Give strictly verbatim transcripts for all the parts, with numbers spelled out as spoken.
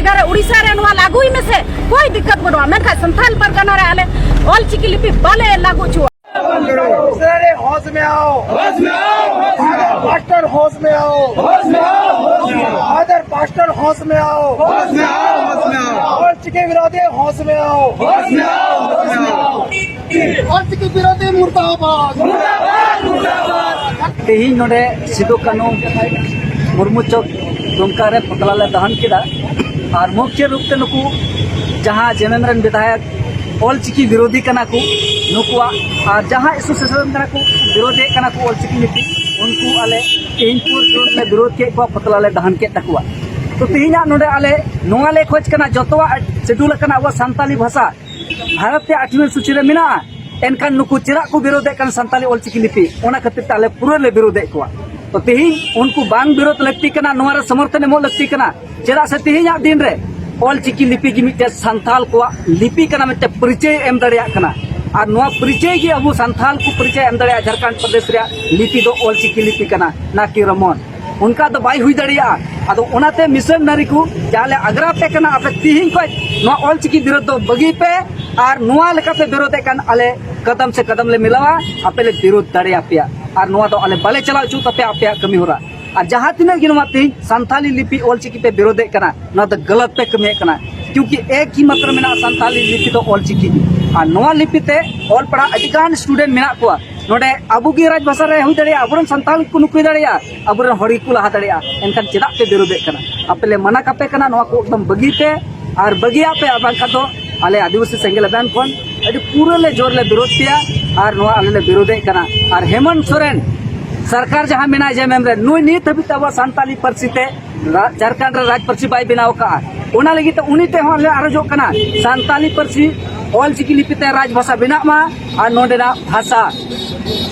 ᱡᱟᱭᱜᱟ ᱨᱮ ᱩᱲᱤᱥᱥᱟ ᱨᱮ ᱱᱚᱣᱟ ᱞᱟᱹᱜᱩᱭ ᱢᱮᱥᱮ, ᱠᱳᱭ ᱫᱤᱠᱠᱟᱛ ᱵᱟᱹᱱᱩᱜᱼᱟ, ᱢᱮᱱᱠᱷᱟᱱ ᱥᱟᱱᱛᱟᱞ ᱯᱟᱨᱜᱟᱱᱟ ᱨᱮ ᱟᱞᱮ ᱚᱞ ᱪᱤᱠᱤ ᱞᱤᱯᱤ ᱵᱟᱞᱮ ᱞᱟᱹᱜᱩ ᱦᱚᱪᱚᱣᱟᱜᱼᱟ᱾ ᱥᱟᱨᱮ ᱦᱳᱥ ᱢᱮ ᱟᱣ, ᱦᱳᱥ ᱢᱮ ᱟᱣ, ᱦᱳᱥ ᱢᱮ ᱟᱣ᱾ मास्टर होश में आओ, होश में आओ, होश में आओ। फादर पास्टर होश में आओ, होश में आओ, होश में आओ। और चिके विरोधी होश में आओ, होश में आओ, होश में आओ। और चिके विरोधी मुर्दाबाद, मुर्दाबाद, मुर्दाबाद। ᱛᱮᱦᱮᱧ ᱱᱚᱰᱮ ᱥᱤᱫᱩ ᱠᱟᱹᱱᱦᱩ ᱢᱩᱨᱢᱩ ᱪᱚᱠ ᱫᱩᱢᱠᱟ ᱨᱮ ᱯᱩᱛᱞᱟ ᱞᱮ ᱫᱟᱦᱚᱱ ᱠᱮᱫᱟ᱾ ᱟᱨ ᱢᱩᱠᱷᱭᱚ ᱨᱩᱯ ᱛᱮ ᱱᱩᱠᱩ ᱡᱟᱦᱟᱸ ᱡᱮᱢᱮᱢ ᱨᱮᱱ ᱵᱤᱫᱷᱟᱭᱚᱠ ᱚᱞᱪᱤᱠᱤ ᱵᱤᱨᱳᱫᱷᱤ ᱠᱟᱱᱟ ᱠᱚ, ᱱᱩᱠᱩᱣᱟᱜ ᱟᱨ ᱡᱟᱦᱟᱸ ᱮᱥᱳᱥᱤᱭᱮᱥᱚᱱ ᱠᱟᱱᱟ ᱠᱚ, ᱵᱤᱨᱳᱫᱷᱮᱫ ᱠᱟᱱᱟ ᱠᱚ ᱚᱞᱪᱤᱠᱤ ᱞᱤᱯᱤ, ᱩᱱᱠᱩ ᱟᱞᱮ ᱛᱮᱦᱮᱧ ᱯᱩᱨ ᱡᱩᱱ ᱞᱮ ᱵᱤᱨᱳᱫᱷ ᱠᱮᱫ ᱠᱚᱣᱟ, ᱯᱩᱛᱞᱟ ᱞᱮ ᱫᱟᱦᱚᱱ ᱠᱮᱫ ᱛᱟᱠᱚᱣᱟ᱾ ᱛᱚ ᱛᱮᱦᱮᱧᱟᱜ ᱱᱚᱰᱮ ᱟᱞᱮ ᱱᱚᱣᱟ ᱞᱮ ᱠᱷᱚᱡᱽ ᱠᱟᱱᱟ, ᱡᱚᱛᱚᱣᱟᱜ ᱥᱤᱰᱩᱞ ᱟᱠᱟᱱᱟ ᱟᱵᱚᱣᱟᱜ ᱥᱟᱱᱛᱟᱞᱤ ᱵᱷᱟᱥᱟ, ᱵᱷᱟᱨᱚᱛ ᱨᱮᱭᱟᱜ ᱟᱴᱷᱣᱤ ᱥᱩᱪᱤ ᱨᱮ ᱢᱮᱱᱟᱜᱼᱟ, ᱮᱱᱠᱷᱟᱱ ᱱᱩᱠᱩ ᱪᱮᱫᱟᱜ ᱠᱚ ᱵᱤᱨᱳᱫᱷᱮᱫ ᱠᱟᱱ ᱥᱟᱱᱛᱟᱞᱤ ᱚᱞᱪᱤᱠᱤ ᱞᱤᱯᱤ? ᱚᱱᱟ ᱠᱷᱟᱹᱛᱤᱨ ᱛᱮ ᱟᱞᱮ ᱯᱩᱨᱟᱹ ᱞᱮ ᱵᱤᱨᱳᱫᱷᱮᱫ ᱠᱚᱣᱟ᱾ ᱛᱚ ᱛᱮᱦᱮᱧ ᱩᱱᱠᱩ ᱵᱟᱝ ᱵᱤᱨᱳᱫᱷ ᱞᱟᱹᱠᱛᱤ ᱠᱟᱱᱟ, ᱱᱚᱣᱟ ᱨᱮ ᱥᱚᱢᱚᱨᱛᱷᱚᱱ ᱮᱢᱚᱜ ᱞᱟᱹᱠᱛᱤ ᱠᱟᱱᱟ᱾ ᱪᱮᱫᱟᱜ ᱥᱮ ᱛᱮᱦᱮᱧᱟᱜ ᱫᱤᱱ ᱨᱮ ᱚᱞᱪᱤᱠᱤ ᱞᱤᱯᱤ ᱜᱮ ᱢᱤᱫᱴᱮᱱ ᱥᱟᱱᱛᱟᱞ ᱠᱚᱣᱟᱜ ᱞᱤᱯᱤ ᱠᱟᱱᱟ, ᱢᱤᱫᱴᱮᱱ ᱯᱚᱨᱤᱪᱚᱭ ᱮᱢ ᱫᱟᱲᱮᱭᱟᱜ ᱠᱟᱱᱟ᱾ ᱟᱨ ᱱᱚᱣᱟ ᱯᱚᱨᱤᱪᱚᱭ ᱜᱮ ᱟᱵᱚ ᱥᱟᱱᱛᱟᱞ ᱠᱚ ᱯᱚᱨᱤᱪᱚᱭ ᱮᱢ ᱫᱟᱲᱮᱭᱟᱜᱼᱟ᱾ ᱡᱷᱟᱲᱠᱷᱚᱸᱰ ᱯᱨᱚᱫᱮᱥ ᱨᱮᱭᱟᱜ ᱞᱤᱯᱤ ᱫᱚ ᱚᱞᱪᱤᱠᱤ ᱞᱤᱯᱤ ᱠᱟᱱᱟ, ᱱᱟ ᱠᱤ ᱨᱚᱢᱚᱱ᱾ ᱚᱱᱠᱟ ᱫᱚ ᱵᱟᱭ ᱦᱩᱭ ᱫᱟᱲᱮᱭᱟᱜᱼᱟ᱾ ᱟᱫᱚ ᱚᱱᱟᱛᱮ ᱢᱤᱥᱚᱱᱟᱨᱤ ᱠᱚ ᱡᱟᱦᱟᱸ ᱞᱮ ᱟᱜᱽᱨᱟ ᱯᱮ ᱠᱟᱱᱟ, ᱟᱯᱮ ᱛᱤᱦᱤᱧ ᱠᱷᱚᱱ ᱱᱚᱣᱟ ᱚᱞᱪᱤᱠᱤ ᱵᱤᱨᱳᱫᱷ ᱫᱚ ᱵᱟᱹᱜᱤᱭ ᱯᱮ᱾ ᱟᱨ ᱱᱚᱣᱟ ᱞᱮᱠᱟᱯᱮ ᱵᱤᱨᱳᱫᱷᱮᱫ ᱠᱟᱱ, ᱟᱞᱮ ᱠᱟᱫᱟᱢ ᱥᱮ ᱠᱟᱫᱟᱢ ᱞᱮ ᱢᱤᱞᱟᱣᱟ, ᱟᱯᱮ ᱞᱮ ᱵᱤᱨᱳᱫᱷ ᱫᱟᱲᱮᱭᱟᱯᱮᱭᱟ᱾ ᱟᱨ ᱱᱚᱣᱟ ᱫᱚ ᱟᱞᱮ ᱵᱟᱞᱮ ᱪᱟᱞᱟᱣ ᱦᱚᱪᱚ ᱛᱟᱯᱮᱭᱟ ᱟᱯᱮᱭᱟᱜ ᱠᱟᱹᱢᱤ ᱦᱚᱨᱟ᱾ ᱟᱨ ᱡᱟᱦᱟᱸ ᱛᱤᱱᱟᱹᱜ ᱜᱮ ᱱᱚᱣᱟ ᱛᱮᱦᱮᱧ ᱥᱟᱱᱛᱟᱞᱤ ᱞᱤᱯᱤ ᱚᱞᱪᱤᱠᱤ ᱯᱮ ᱵᱤᱨᱳᱫᱷᱮᱫ ᱠᱟᱱᱟ, ᱱᱚᱣᱟ ᱫᱚ ᱜᱟᱞᱟᱛ ᱯᱮ ᱠᱟᱹᱢᱤᱭᱮᱫ ᱠᱟᱱᱟ᱾ ᱠᱤᱭᱩᱸᱠᱤ ᱮᱠ ᱦᱤ ᱢᱟᱛᱨᱚ ᱢᱮᱱᱟᱜᱼᱟ ᱥᱟᱱᱛᱟᱞᱤ ᱞᱤᱯᱤ ᱫᱚ ᱚᱞᱪᱤᱠᱤ ᱜᱮ᱾ ᱟᱨ ᱱᱚᱣᱟ ᱞᱤᱯᱤ ᱛᱮ ᱚᱞ ᱯᱟᱲᱦᱟᱜ ᱟᱹᱰᱤ ᱜᱟᱱ ᱥᱴᱩᱰᱮᱱᱴ ᱢᱮᱱᱟᱜ ᱠᱚᱣᱟ᱾ ᱱᱚᱰᱮ ᱟᱵᱚ ᱜᱮ ᱨᱟᱡᱽ ᱵᱷᱟᱥᱟ ᱨᱮ ᱦᱩᱭ ᱫᱟᱲᱮᱭᱟᱜᱼᱟ, ᱟᱵᱚᱨᱮᱱ ᱥᱟᱱᱛᱟᱲ ᱠᱚ ᱱᱩᱠᱨᱤ ᱫᱟᱲᱮᱭᱟᱜᱼᱟ, ᱟᱵᱚᱨᱮᱱ ᱦᱚᱲ ᱜᱮᱠᱚ ᱞᱟᱦᱟ ᱫᱟᱲᱮᱭᱟᱜᱼᱟ᱾ ᱮᱱᱠᱷᱟᱱ ᱪᱮᱫᱟᱜ ᱯᱮ ᱵᱤᱨᱳᱫᱷᱮᱫ ᱠᱟᱱᱟ? ᱟᱯᱮ ᱞᱮ ᱢᱟᱱᱟ ᱠᱟᱯᱮ ᱠᱟᱱᱟ, ᱱᱚᱣᱟ ᱠᱚ ᱮᱠᱫᱚᱢ ᱵᱟᱹᱜᱤ ᱯᱮ ᱟᱨ ᱵᱟᱹᱜᱤᱭᱟᱜ ᱯᱮ, ᱟᱨ ᱵᱟᱝᱠᱷᱟᱱ ᱫᱚ ᱟᱞᱮ ᱟᱹᱫᱤᱵᱟᱹᱥᱤ ᱥᱮᱸᱜᱮᱞ ᱟᱵᱷᱤᱭᱟᱱ ᱠᱷᱚᱱ ᱟᱹᱰᱤ ᱯᱩᱨᱟᱹ ᱞᱮ ᱡᱳᱨ ᱞᱮ ᱵᱤᱨᱳᱫᱷ ᱯᱮᱭᱟ᱾ ᱟᱨ ᱱᱚᱣᱟ ᱟᱞᱮ ᱞᱮ ᱵᱤᱨᱳᱫᱷᱮᱫ ᱠᱟᱱᱟ᱾ ᱟᱨ ᱦᱮᱢᱚᱱᱛ ᱥᱚᱨᱮᱱ ᱥᱚᱨᱠᱟᱨ ᱡᱟᱦᱟᱸ ᱢᱮᱱᱟᱭ ᱡᱮ ᱢᱮᱢ ᱨᱮ, ᱱᱩᱭ ᱱᱤᱛ ᱦᱟᱹᱵᱤᱡ ᱛᱮ ᱟᱵᱚᱣᱟᱜ ᱥᱟᱱᱛᱟᱞᱤ ᱯᱟᱹᱨᱥᱤ ᱛᱮ ᱨᱟ-, ᱡᱷᱟᱲᱠᱷᱚᱸᱰ ᱨᱮ ᱨᱟᱡᱽ ᱯᱟᱹᱨᱥᱤ ᱵᱟᱭ ᱵᱮᱱᱟᱣ ᱠᱟᱜᱼᱟ᱾ ᱚᱱᱟ ᱞᱟᱹᱜᱤᱫ ᱛᱮ ᱩᱱᱤ ᱴᱷᱮᱱ ᱦᱚᱸ ᱞᱮ ᱟᱨᱚᱡᱚᱜ ᱠᱟᱱᱟ, ᱥᱟᱱᱛᱟᱞᱤ ᱯᱟᱹᱨᱥᱤ ᱚᱞᱪᱤᱠᱤ ᱞᱤᱯᱤ ᱛᱮ ᱨᱟᱡᱽ ᱵᱷᱟᱥᱟ ᱵᱮᱱᱟᱜ ᱢᱟ᱾ ᱟᱨ ᱱᱚᱰᱮᱱᱟᱜ ᱵᱷᱟᱥᱟ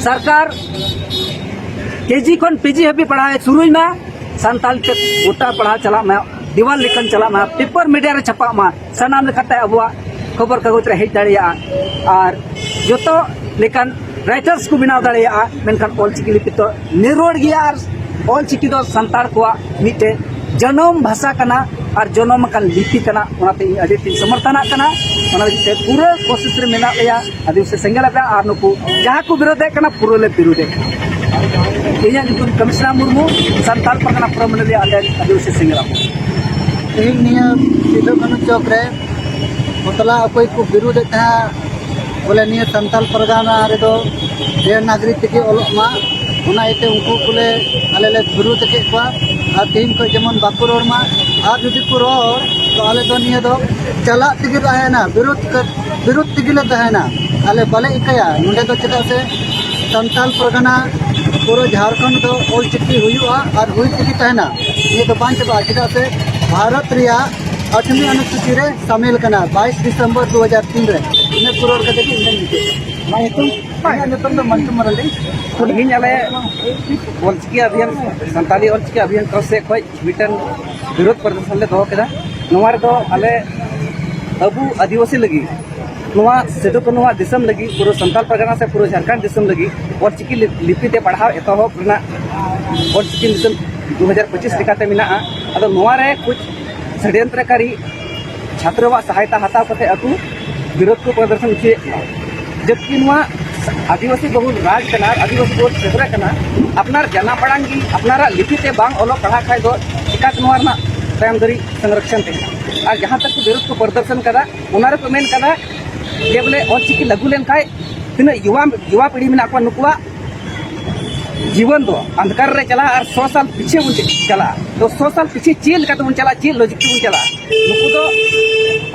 ᱥᱚᱨᱠᱟᱨ ᱠᱮᱡᱤ ᱠᱷᱚᱱ ᱯᱤᱡᱤ ᱦᱟᱹᱵᱤᱡ ᱯᱟᱲᱦᱟᱣ ᱮ ᱥᱩᱨᱩᱭ ᱢᱟ, ᱥᱟᱱᱛᱟᱞᱤ ᱛᱮ ᱜᱚᱴᱟ ᱯᱟᱲᱦᱟᱣ ᱪᱟᱞᱟᱜ ᱢᱟ, ᱫᱤᱣᱟᱱ ᱞᱮᱠᱷᱟᱱ ᱪᱟᱞᱟᱜ ᱢᱟ, ᱯᱮᱯᱟᱨ ᱢᱤᱰᱤᱭᱟ ᱨᱮ ᱪᱷᱟᱯᱟᱜ ᱢᱟ, ᱥᱟᱱᱟᱢ ᱞᱮᱠᱟᱛᱮ ᱟᱵᱚᱣᱟᱜ ᱠᱷᱚᱵᱚᱨ ᱠᱟᱜᱚᱡᱽ ᱨᱮ ᱦᱮᱡ ᱫᱟᱲᱮᱭᱟᱜᱼᱟ᱾ ᱟᱨ ᱡᱚᱛᱚ ᱞᱮᱠᱟᱱ ᱨᱟᱭᱴᱟᱨᱥ ᱠᱚ ᱵᱮᱱᱟᱣ ᱫᱟᱲᱮᱭᱟᱜᱼᱟ᱾ ᱢᱮᱱᱠᱷᱟᱱ ᱚᱞᱪᱤᱠᱤ ᱞᱤᱯᱤ ᱫᱚ ᱱᱤᱨᱚᱲ ᱜᱮᱭᱟ᱾ ᱟᱨ ᱚᱞᱪᱤᱠᱤ ᱫᱚ ᱥᱟᱱᱛᱟᱲ ᱠᱚᱣᱟᱜ ᱢᱤᱫᱴᱮᱱ ᱡᱚᱱᱚᱢ ᱵᱷᱟᱥᱟ ᱠᱟᱱᱟ ᱟᱨ ᱡᱚᱱᱚᱢ ᱟᱠᱟᱱ ᱞᱤᱯᱤ ᱠᱟᱱᱟ᱾ ᱚᱱᱟᱛᱮ ᱤᱧ ᱟᱹᱰᱤ ᱟᱸᱴᱤᱧ ᱥᱚᱢᱚᱨᱛᱷᱚᱱᱟᱜ ᱠᱟᱱᱟ᱾ ᱚᱱᱟ ᱞᱟᱹᱜᱤᱫ ᱛᱮ ᱯᱩᱨᱟᱹ ᱠᱳᱥᱤᱥ ᱨᱮ ᱢᱮᱱᱟᱜ ᱞᱮᱭᱟ ᱟᱹᱫᱤᱵᱟᱹᱥᱤ ᱥᱮᱸᱜᱮᱞ ᱟᱯᱲᱟ, ᱟᱨ ᱱᱩᱠᱩ ᱡᱟᱦᱟᱸ ᱠᱚ ᱵᱤᱨᱳᱫᱷᱮᱫ ᱠᱟᱱᱟ, ᱯᱩᱨᱟᱹ ᱞᱮ ᱵᱤᱨᱳᱫᱷᱮᱫ ᱠᱟᱱᱟ᱾ ᱤᱧᱟᱹᱜ ᱧᱩᱛᱩᱢ ᱠᱟᱢᱤᱥᱱᱟ ᱢᱩᱨᱢᱩ, ᱥᱟᱱᱛᱟᱲ ᱯᱟᱨᱜᱟᱱᱟ ᱯᱷᱳᱨᱟᱢ ᱢᱟᱹᱱᱟᱞᱤ ᱟᱴᱮᱫ ᱟᱹᱫᱤᱵᱟᱹᱥᱤ ᱥᱮᱸᱜᱮᱞ ᱟᱯᱲᱟ᱾ ᱛᱮᱦᱮᱧ ᱱᱤᱭᱟᱹ ᱥᱤᱫᱩ ᱠᱟᱹᱱᱦᱩ ᱪᱚᱠ ᱨᱮ ᱢᱚᱛᱞᱟ ᱚᱠᱚᱭ ᱠᱚ ᱵᱤᱨᱩᱫᱷ ᱮᱫ ᱛᱟᱦᱮᱸᱫ, ᱵᱚᱞᱮ ᱱᱤᱭᱟᱹ ᱥᱟᱱᱛᱟᱞ ᱯᱟᱨᱜᱟᱱᱟ ᱨᱮᱫᱚ ᱫᱮᱵᱽᱱᱟᱜᱽᱨᱤ ᱛᱮᱜᱮ ᱚᱞᱚᱜ ᱢᱟ, ᱚᱱᱟ ᱤᱭᱟᱹᱛᱮ ᱩᱱᱠᱩ ᱠᱚᱞᱮ, ᱟᱞᱮ ᱞᱮ ᱵᱤᱨᱩᱫᱷ ᱠᱮᱫ ᱠᱚᱣᱟ᱾ ᱟᱨ ᱛᱮᱦᱮᱧ ᱠᱷᱚᱱ ᱡᱮᱢᱚᱱ ᱵᱟᱠᱚ ᱨᱚᱲ ᱢᱟ, ᱟᱨ ᱡᱩᱫᱤ ᱠᱚ ᱨᱚᱲ, ᱛᱚ ᱟᱞᱮ ᱫᱚ ᱱᱤᱭᱟᱹ ᱫᱚ ᱪᱟᱞᱟᱜ ᱛᱮᱜᱮ ᱛᱟᱦᱮᱱᱟ, ᱵᱤᱨᱩᱫᱷ ᱠᱟᱛ-, ᱵᱤᱨᱩᱫᱷ ᱛᱮᱜᱮ ᱞᱮ ᱛᱟᱦᱮᱱᱟ᱾ ᱟᱞᱮ ᱵᱟᱞᱮ ᱤᱠᱟᱹᱭᱟ ᱱᱚᱸᱰᱮ ᱫᱚ, ᱪᱮᱫᱟᱜ ᱥᱮ ᱥᱟᱱᱛᱟᱞ ᱯᱟᱨᱜᱟᱱᱟ ᱯᱩᱨᱟᱹ ᱡᱷᱟᱲᱠᱷᱚᱸᱰ ᱫᱚ ᱚᱞᱪᱤᱠᱤ ᱦᱩᱭᱩᱜᱼᱟ ᱟᱨ ᱦᱩᱭ ᱛᱮᱜᱮ ᱛᱟᱦᱮᱱᱟ᱾ ᱱᱤᱭᱟᱹ ᱫᱚ ᱵᱟᱝ ᱪᱟᱵᱟᱜᱼᱟ, ᱪᱮᱫᱟᱜ ᱥᱮ ᱵᱷᱟᱨᱚᱛ ᱨᱮᱭᱟᱜ ᱟᱴᱷᱟᱨᱚ ᱚᱱᱩᱥᱩᱪᱤ ᱨᱮ ᱥᱟᱢᱤᱞ ᱠᱟᱱᱟ, ᱵᱟᱭᱤᱥ ᱰᱤᱥᱮᱢᱵᱚᱨ ᱫᱩ ᱦᱟᱡᱟᱨ ᱛᱤᱱ ᱨᱮ᱾ ᱤᱱᱟᱹ ᱯᱩᱨᱟᱹᱣ ᱠᱟᱛᱮ ᱜᱮ ᱤᱧ ᱫᱚᱧ ᱢᱩᱪᱟᱹᱫ᱾ ᱟᱢᱟᱜ ᱧᱩᱛᱩᱢ? ᱤᱧᱟᱹᱜ ᱧᱩᱛᱩᱢ ᱫᱚ ᱢᱟᱱᱴᱩ ᱢᱟᱨᱟᱱᱰᱤ᱾ ᱛᱮᱦᱮᱧ ᱟᱞᱮ ᱚᱞᱪᱤᱠᱤ ᱚᱵᱷᱤᱭᱟᱱ, ᱥᱟᱱᱛᱟᱞᱤ ᱚᱞᱪᱤᱠᱤ ᱚᱵᱷᱤᱭᱟᱱ ᱛᱚᱨᱚᱯ ᱥᱮᱫ ᱠᱷᱚᱱ ᱢᱤᱫᱴᱮᱱ ᱵᱤᱨᱳᱫᱷ ᱯᱨᱚᱫᱚᱨᱥᱚᱱ ᱞᱮ ᱫᱚᱦᱚ ᱠᱮᱫᱟ᱾ ᱱᱚᱣᱟ ᱨᱮᱫᱚ ᱟᱞᱮ ᱟᱵᱚ ᱟᱹᱫᱤᱵᱟᱹᱥᱤ ᱞᱟᱹᱜᱤᱫ, ᱱᱚᱣᱟ ᱥᱤᱫᱩ ᱠᱟᱹᱱᱦᱩᱣᱟᱜ ᱫᱤᱥᱚᱢ ᱞᱟᱹᱜᱤᱫ, ᱯᱩᱨᱟᱹ ᱥᱟᱱᱛᱟᱲ ᱯᱟᱨᱜᱟᱱᱟ ᱥᱮ ᱯᱩᱨᱟᱹ ᱡᱷᱟᱲᱠᱷᱚᱸᱰ ᱫᱤᱥᱚᱢ ᱞᱟᱹᱜᱤᱫ ᱚᱞᱪᱤᱠᱤ ᱞᱤ-, ᱞᱤᱯᱤ ᱛᱮ ᱯᱟᱲᱦᱟᱣ ᱮᱛᱚᱦᱚᱵ ᱨᱮᱱᱟᱜ ᱚᱞᱪᱤᱠᱤ ᱢᱤᱥᱚᱱ ᱫᱩ ᱦᱟᱡᱟᱨ ᱯᱚᱸᱪᱤᱥ ᱞᱮᱠᱟᱛᱮ ᱢᱮᱱᱟᱜᱼᱟ᱾ ᱟᱫᱚ ᱱᱚᱣᱟ ᱨᱮ ᱠᱩᱪ ᱥᱚᱲᱭᱚᱱᱛᱨᱚᱠᱟᱨᱤ ᱪᱷᱟᱛᱨᱚᱣᱟᱜ ᱥᱟᱦᱟᱭᱛᱟ ᱦᱟᱛᱟᱣ ᱠᱟᱛᱮ ᱟᱠᱚ ᱵᱤᱨᱳᱫᱷ ᱠᱚ ᱯᱨᱚᱫᱚᱨᱥᱚᱱ ᱦᱚᱪᱚᱭᱮᱫ ᱠᱟᱱᱟ᱾ ᱡᱚᱵᱠᱤ ᱱᱚᱣᱟ ᱟᱹᱫᱤᱵᱟᱹᱥᱤ ᱵᱚᱦᱩᱞ ᱨᱟᱡᱽ ᱠᱟᱱᱟ, ᱟᱹᱫᱤᱵᱟᱹᱥᱤ ᱵᱚᱦᱩᱞ ᱥᱮᱫᱨᱟ ᱠᱟᱱᱟ, ᱟᱯᱱᱟᱨ ᱡᱟᱱᱟᱢ ᱟᱲᱟᱝ ᱜᱮ, ᱟᱯᱱᱟᱨᱟᱜ ᱞᱤᱯᱤ ᱛᱮ ᱵᱟᱝ ᱚᱞᱚᱜ ᱯᱟᱲᱦᱟᱜ ᱠᱷᱟᱡ ᱫᱚ ᱪᱤᱠᱟᱛᱮ ᱱᱚᱣᱟ ᱨᱮᱱᱟᱜ ᱛᱟᱭᱚᱢ ᱫᱟᱨᱤ ᱥᱚᱝᱨᱚᱠᱷᱚᱱ ᱛᱟᱦᱮᱱᱟ? ᱟᱨ ᱡᱟᱦᱟᱸ ᱛᱟᱠᱚ ᱵᱤᱨᱳᱫᱷ ᱠᱚ ᱯᱨᱚᱫᱚᱨᱥᱚᱱ ᱠᱟᱫᱟ, ᱚᱱᱟ ᱨᱮᱠᱚ ᱢᱮᱱ ᱠᱟᱫᱟ ᱡᱮ ᱵᱚᱞᱮ ᱚᱞᱪᱤᱠᱤ ᱞᱟᱹᱜᱩ ᱞᱮᱱᱠᱷᱟᱡ ᱛᱤᱱᱟᱹᱜ ᱭᱩᱣᱟ, ᱭᱩᱣᱟ ᱯᱤᱲᱦᱤ ᱢᱮᱱᱟᱜ ᱠᱚᱣᱟ, ᱱᱩᱠᱩᱣᱟᱜ ᱡᱤᱵᱚᱱ ᱫᱚ ᱟᱱᱫᱷᱠᱟᱨ ᱨᱮ ᱪᱟᱞᱟᱜᱼᱟ ᱟᱨ ᱥᱚ ᱥᱟᱞ ᱯᱤᱪᱷᱮ ᱵᱚᱱ ᱪᱟᱞᱟᱜᱼᱟ᱾ ᱛᱚ ᱥᱚ ᱥᱟᱞ ᱯᱤᱪᱷᱮ ᱪᱮᱫ ᱞᱮᱠᱟ ᱛᱮᱵᱚᱱ ᱪᱟᱞᱟᱜᱼᱟ, ᱪᱮᱫ ᱞᱚᱡᱤᱠ ᱛᱮᱵᱚᱱ ᱪᱟᱞᱟᱜᱼᱟ? ᱱᱩᱠᱩ ᱫᱚ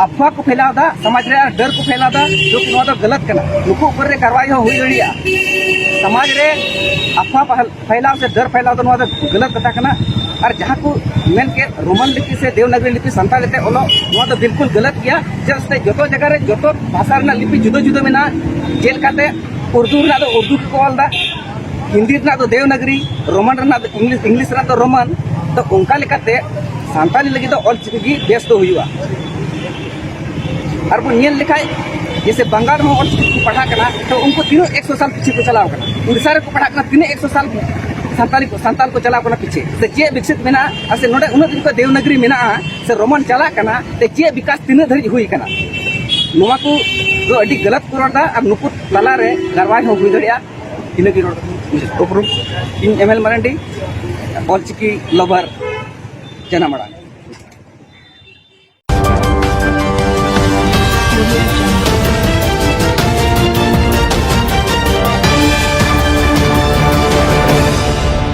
ᱟᱯᱷᱣᱟ ᱠᱚ ᱯᱷᱮᱞᱟᱣ ᱮᱫᱟ, ᱥᱚᱢᱟᱡᱽ ᱨᱮ ᱟᱨ ᱰᱟᱹᱨ ᱠᱚ ᱯᱷᱮᱞᱟᱣ ᱮᱫᱟ, ᱡᱚᱵᱠᱤ ᱱᱚᱣᱟ ᱫᱚ ᱜᱟᱞᱟᱛ ᱠᱟᱱᱟ᱾ ᱱᱩᱠᱩ ᱩᱯᱚᱨ ᱨᱮ ᱠᱟᱨᱣᱟᱭ ᱦᱚᱸ ᱦᱩᱭ ᱫᱟᱲᱮᱭᱟᱜᱼᱟ᱾ ᱥᱚᱢᱟᱡᱽ ᱨᱮ ᱟᱯᱷᱣᱟ ᱯᱟᱦᱞ-, ᱯᱷᱮᱞᱟᱣ ᱥᱮ ᱰᱟᱹᱨ ᱯᱷᱮᱞᱟᱣ ᱫᱚ ᱱᱚᱣᱟ ᱫᱚ ᱜᱟᱞᱟᱛ ᱠᱟᱛᱷᱟ ᱠᱟᱱᱟ᱾ ᱟᱨ ᱡᱟᱦᱟᱸ ᱠᱚ ᱢᱮᱱ ᱠᱮᱫ ᱨᱳᱢᱟᱱ ᱞᱤᱯᱤ ᱥᱮ ᱫᱮᱵᱽᱱᱟᱜᱚᱨᱤ ᱞᱤᱯᱤ ᱥᱟᱱᱛᱟᱲᱤ ᱛᱮ ᱚᱞᱚᱜ, ᱱᱚᱣᱟ ᱫᱚ ᱵᱤᱞᱠᱩᱞ ᱜᱟᱞᱟᱛ ᱜᱮᱭᱟ᱾ ᱪᱮᱫᱟᱜ ᱥᱮ ᱡᱚᱛᱚ ᱡᱟᱭᱜᱟ ᱨᱮ ᱡᱚᱛᱚ ᱵᱷᱟᱥᱟ ᱨᱮᱱᱟᱜ ᱞᱤᱯᱤ ᱡᱩᱫᱟᱹ ᱡᱩᱫᱟᱹ ᱢᱮᱱᱟᱜᱼᱟ᱾ ᱡᱮᱞᱮᱠᱟᱛᱮ ᱩᱨᱫᱩ ᱨᱮᱱᱟᱜ ᱫᱚ ᱩᱨᱫᱩ ᱜᱮᱠᱚ ᱚᱞ ᱮᱫᱟ, ᱦᱤᱱᱫᱤ ᱨᱮᱱᱟᱜ ᱫᱚ ᱫᱮᱵᱽᱱᱟᱜᱚᱨᱤ, ᱨᱳᱢᱟᱱ ᱨᱮᱱᱟᱜ ᱫᱚ ᱤᱝᱞᱤᱥ, ᱤᱝᱞᱤᱥ ᱨᱮᱱᱟᱜ ᱫᱚ ᱨᱳᱢᱟᱱ᱾ ᱛᱚ ᱚᱱᱠᱟ ᱞᱮᱠᱟᱛᱮ ᱥᱟᱱᱛᱟᱲᱤ ᱞᱟᱹᱜᱤᱫ ᱫᱚ ᱚᱞ ᱪᱤᱠᱤ ᱜᱮ ᱵᱮᱥ ᱫᱚ ᱦᱩᱭᱩᱜᱼᱟ᱾ ᱟᱨ ᱵᱚᱱ ᱧᱮᱞ ᱞᱮᱠᱷᱟᱡ, ᱡᱮᱭᱥᱮ ᱵᱟᱝᱜᱟᱞ ᱨᱮᱦᱚᱸ ᱚᱞ ᱪᱤᱠᱤ ᱠᱚ ᱯᱟᱲᱦᱟᱜ ᱠᱟᱱᱟ, ᱛᱚ ᱩᱱᱠᱩ ᱛᱤᱱᱟᱹᱜ ᱮᱠᱥᱚ ᱥᱟᱞ ᱯᱤᱪᱷᱤ ᱠᱚ ᱪᱟᱞᱟᱣ ᱠᱟᱱᱟ? ᱩᱲᱤᱥᱥᱟ ᱨᱮᱠᱚ ᱯᱟᱲᱦᱟᱜ ᱠᱟᱱᱟ, ᱛᱤᱱᱟᱹᱜ ᱮᱠᱥᱚ ᱥᱟᱞ ᱥᱟᱱᱛᱟᱲᱤ ᱠᱚ, ᱥᱟᱱᱛᱟᱲ ᱠᱚ ᱪᱟᱞᱟᱣ ᱠᱟᱱᱟ ᱯᱤᱪᱷᱮ, ᱥᱮ ᱪᱮᱫ ᱵᱤᱠᱥᱤᱛ ᱢᱮᱱᱟᱜᱼᱟ, ᱟᱨ ᱥᱮ ᱱᱚᱰᱮ ᱩᱱᱟᱹᱜ ᱫᱤᱱ ᱠᱷᱚᱱ ᱫᱮᱣᱱᱟᱜᱽᱨᱤ ᱢᱮᱱᱟᱜᱼᱟ, ᱥᱮ ᱨᱳᱢᱟᱱ ᱪᱟᱞᱟᱜ ᱠᱟᱱᱟ, ᱛᱮ ᱪᱮᱫ ᱵᱤᱠᱟᱥ ᱛᱤᱱᱟᱹᱜ ᱫᱷᱟᱹᱨᱤᱡ ᱦᱩᱭ ᱠᱟᱱᱟ? ᱱᱚᱣᱟ ᱠᱚ ᱫᱚ ᱟᱹᱰᱤ ᱜᱟᱞᱟᱛ ᱠᱚ ᱨᱚᱲ ᱮᱫᱟ, ᱟᱨ ᱱᱩᱠᱩ ᱛᱟᱞᱟᱨᱮ ᱠᱟᱨᱣᱟᱭ ᱦᱚᱸ ᱦᱩᱭ ᱫᱟᱲᱮᱭᱟᱜᱼᱟ᱾ ᱤᱱᱟᱹᱜᱮ ᱨᱚᱲ ᱠᱟᱛᱷᱟ᱾ ᱩᱯᱨᱩᱢ, ᱤᱧ ᱮᱢ ᱮᱞ ᱢᱟᱨᱟᱱᱰᱤ, ᱚᱞᱪᱤᱠᱤ ᱞᱚᱵᱷᱟᱨ, ᱡᱟᱱᱟᱢ ᱟᱲᱟᱝ᱾